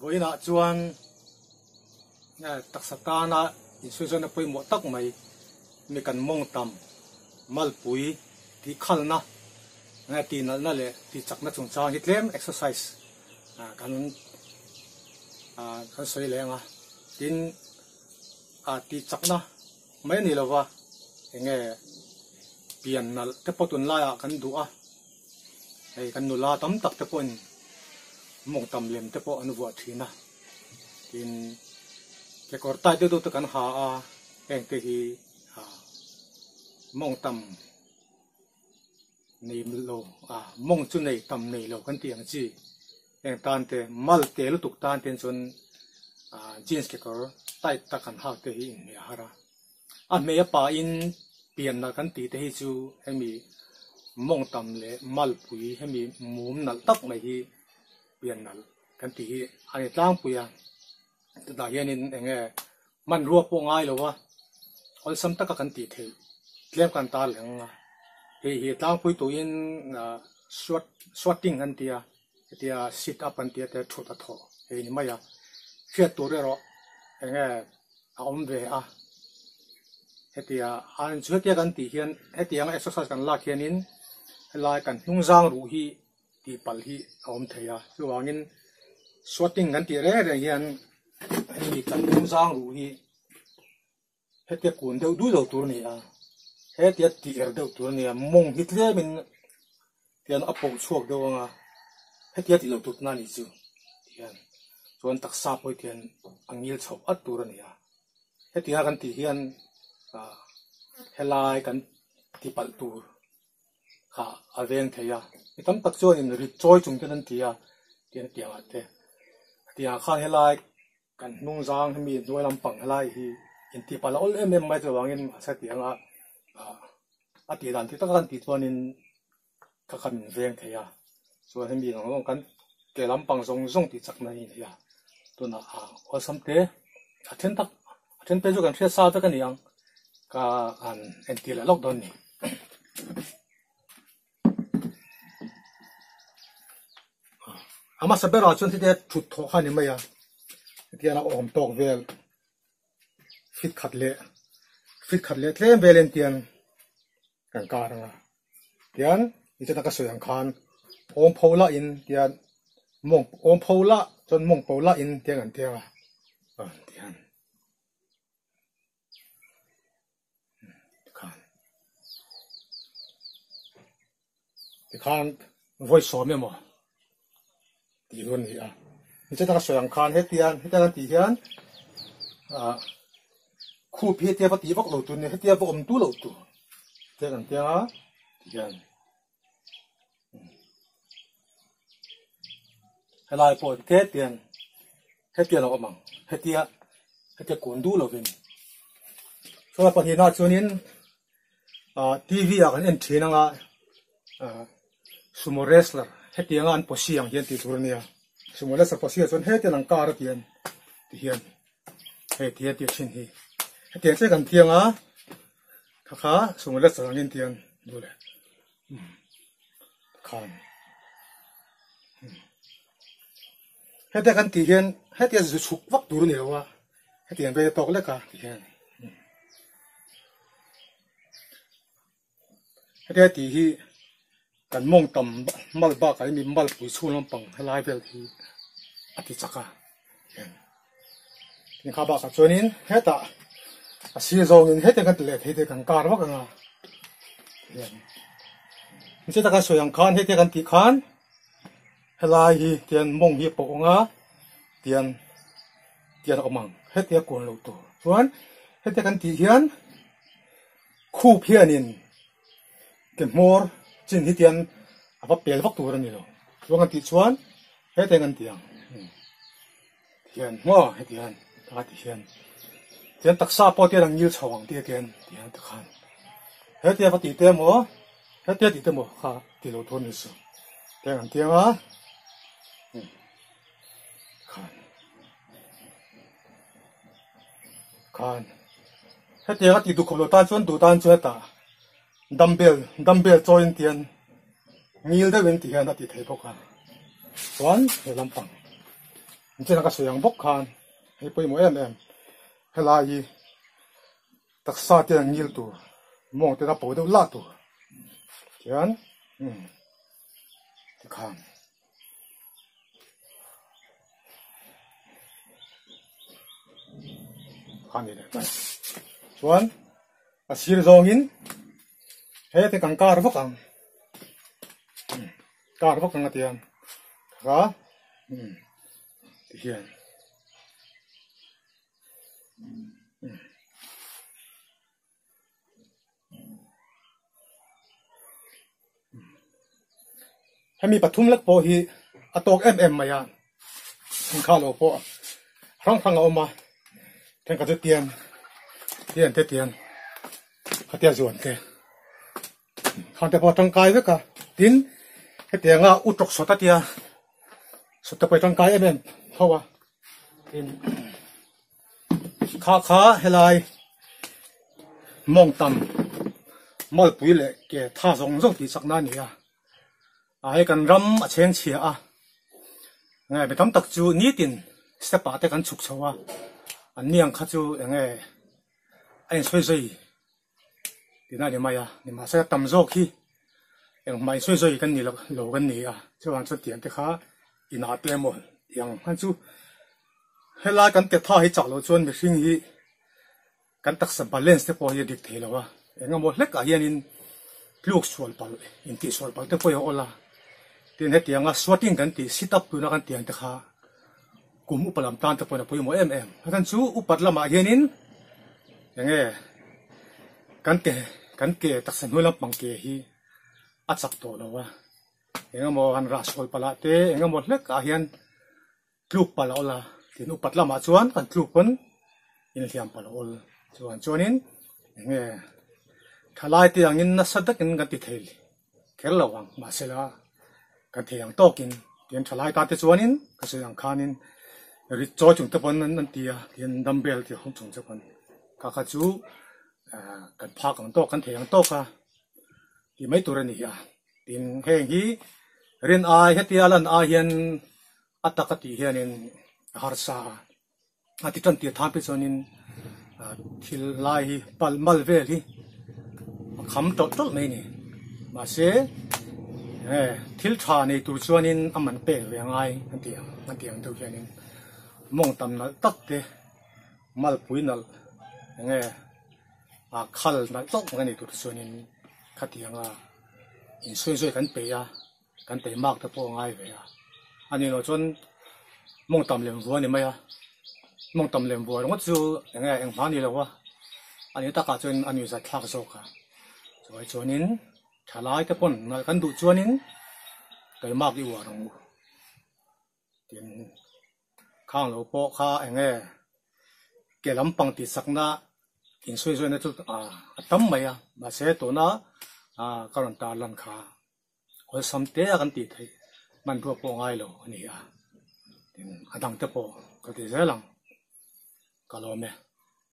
Vawiinah chuan taksa tana insuihzawna pawimawh tak mai mi kan mawng tam malpui tih khalna tih nalhna leh tih chakna chungchang hi tlem exercise kan kan sawi leh ang a. Tin, tih chakna mai a ni lova enge pian nalh te pawh tunlaiah kan duh a, hei kan nula tam tak te pawhin mawng tam lem te pawh an vuah thin a, tin kekawr tai deuh deuh te kan ha a, heng te hi mawng tam nei lo a, mawng chu nei tam nei lo kan tih ang chi heng tan te mal te lutuk tan te chuan jeans kekawr tight tak kan hak te hi inhmeh a har a, a hmei a pahin pian nalh kan tih te hi chu hemi mawng tam leh malpui hemi mum nalh tak mai hi pian nalh kan tih hi a ni tlangpui a, chutah hianin eng nge hmanrua pawh ngai lo a, awlsam taka kan tih theih tlem kan tar leh ang a, hei hi tlangpui tuin suat suating an ti a, hetia sit up an ti a te thut a thawh hei ni mai a, hriat tur erawh eng nge a awm ve a, hetia an chu hetia kan tih hian hetianga exercise kan lak hianin helai kan hnung zang ruh hi tih palh hi a awm thei a, chuvangin swatting kan tih reng reng hian hemi kan hnung zang ruh hi hetia kun deuh duh lo tur a ni a, hetia tih er deuh tur a ni a, mawng hi tlemin tian a pawh chhuak deuh ang a, hetia tih lo tur na a nih chu tihian chuan taksa pawh hi tian a ngil chhoh at tur a ni a, hetia kan tih hian ah helai kan ti palh tur. kha a veng thei a, mi tam tak chuanin rit chawi chung ten an ti a, tiang tiangah te tiangah khan helai kan hnung zang hemi hnuai lampang helai hi intih palh a awl em em mai chuvangin mahse tianga ah a tih dan tih taka kan tih chuanin kha kha min veng thei a, chuan hemi ang zawng kan ke lampang zawng zawng tih chakna hi a ni a, tunah ah awlsam te a then tak a then phei chu kan hriat sa vek a ni ang ka han entir leh lawk dawn a ni. A hmasa berah chuan hetiang thut thawh kha a ni mai a, hetiang a awm tawk vel fit khat leh fit khat leh tlem vel en tiang kan kar ang a, tian nichina ka sawi ang khan awm pho lah in tian mawng awm pho lah chuan mawng pho lah in tiang an tiang a tian. Tikhan tikhan vawi sawm emaw tih tur a ni a nichina ka sawi ang khan hetiang hetiang an tih hian ah khup hi hetia va tih vak lo tur a ni hetia va awm tu loh tur hetiang an tia tihian helai pawh hetiang hetiang a awm ang hetia hetia kun duh lovin chuan pahnihna chuanin ah T V ah kan en thin anga ah sumo wrestler hetianga an posi ang hian tih tur a nia sumo wrestler posi ah chuan hetiang ang kar a tian tihian hei tihian tih thin hi hetiang chiah kan thiang a kha kha sumo wrestler angin tian duh leh khan. Hetia kan tih hian hetia zu chhuk vak tur a ni lo a, hetiang vel tawk lek a tih hian hetia tih hi kan mawng tam mal bakah hian mi malpui chhung lampang helai vel hi a ti chak a tin kha bakah chuanin hetah a sir zawngin hetiang kan ti leh thei te kan kar vak ang a hian nichina kan sawi ang khan hetia kan tih khan Helai hi tian mawng hi a pawh ang a, tian tian a awm ang. Hetia kuan lo tur chuan hetia kan tih hian khup hianin ke hmawr chin hi tian a va pel vak tur a ni lo. Chuan kan tih chuan hetiang kan ti ang. Tian maw heti hian taka ti hian tian taksa pawh tian an ngil chho ang tih tian tian tikhan hetia va tih te emaw hetia tih te emaw kha ti lo tur a ni su tiang an tiang a khan khan hetiang a tih duh khawp lo tan chuan duh tan chuan hetah dumbbell dumbbell chawiin tian ngil deuhin ti hian a ti thei bawk a chuan he lampang. Nichina ka sawi ang bawk khan hei pawimawh em em helai hi taksa te an ngil tur mawng te a po deuh lah tur tihian umm tikhan. Kha ni leh mai chuan a sir zawngin hete kan kar vak ang kar vak ang a tiang kha tihian. Hemi pathum lek pawh hi a tawk em em mai a, thingkha lo pawh hrang hrang a awm a, thenkhat chu tian tian te tian khatia zuan te khang te pawh a tangkai vek a, tin hetianga u tawk sawt a tia sawt te pawh hi tangkai em em tho a, tin. Kha kha helai mawngtam malpui leh ke tha zawng zawng tih chakna a ni a, a hei kan ram a chheng chhia a, nge mi tam tak chu nitin step ah te kan chhuk chho a, an ni ang kha chu enge a insawi zui tihna a ni mai a, nimahse tam zawk hi engmah insawi zui kan ni lo lo kan ni a, chuvang chuan tiang te kha inah te emaw tiang khan chu helai kan ke tha hi chak loh chuan mihring hi kan taksa balance te pawh hi a dik thei lo a, eng emaw hlek ah hianin tluk sual palh intih sual palh te pawh hi a awl a, tin hetianga squatting kan tih sit up tuna kan tiang te kha kum upa lam tan te pawhin a pawimawh em em. A chhan chu upat lamah hianin eng nge kan ke kan ke taksa hnuai lampang ke hi a chak tawh lo a, eng emaw han rah sual palh ah te eng emaw hlek ah hian tluk palh a awl a, tin upat lamah chuan kan tluk pawn inhliam palh a awl. Chuan chuanin eng nge thalai te angin nasa takin kan ti thei kher lo ang mahsela kan thei ang tawkin tian thalai ta te chuanin ka sawi ang khanin rit chawi chung te pawn an ti a tian dumbbell tih hawng chung te pawn kha kha chu kan phak ang tawk kan thei ang tawk a tih mai tur a ni a tin heng hi rin ai hetia lan ai hian a tak a tih hianin a harsa a. A ti tan tir than phei chuanin thil lai hi pal mal vel hi a kham tawlh tawlh mai a ni mahse thil tha nei tur chuanin a man pek ve a ngai an ti ang an ti ang deuh hianin mawng tam nalh tak te malpui nalh enge a khal nalh tawk mai nei tur te chuanin khatianga insawi zawi kan peih a. Kan tei mak te pawh a ngai ve a, a nih loh chuan mawng tam lem vua a ni mai a, mawng tam lem vua ringawt chu eng nge eng hma a ni lo a, a nih takah chuan a nuihzat thlak zawk a, chuai chuanin thalai te pawn nalh kan duh chuanin tei mak i uar ang u tin khang lo pawh kha eng nge ke lampang tih sakna insawi zawina chu a tam mai a, mahse tuna ka rawn tarlan kha. Awlsam te a kan tih theih hmanrua pawh ngai lo a ni a, tin a dang te pawh ka ti zel ang, ka lawm e.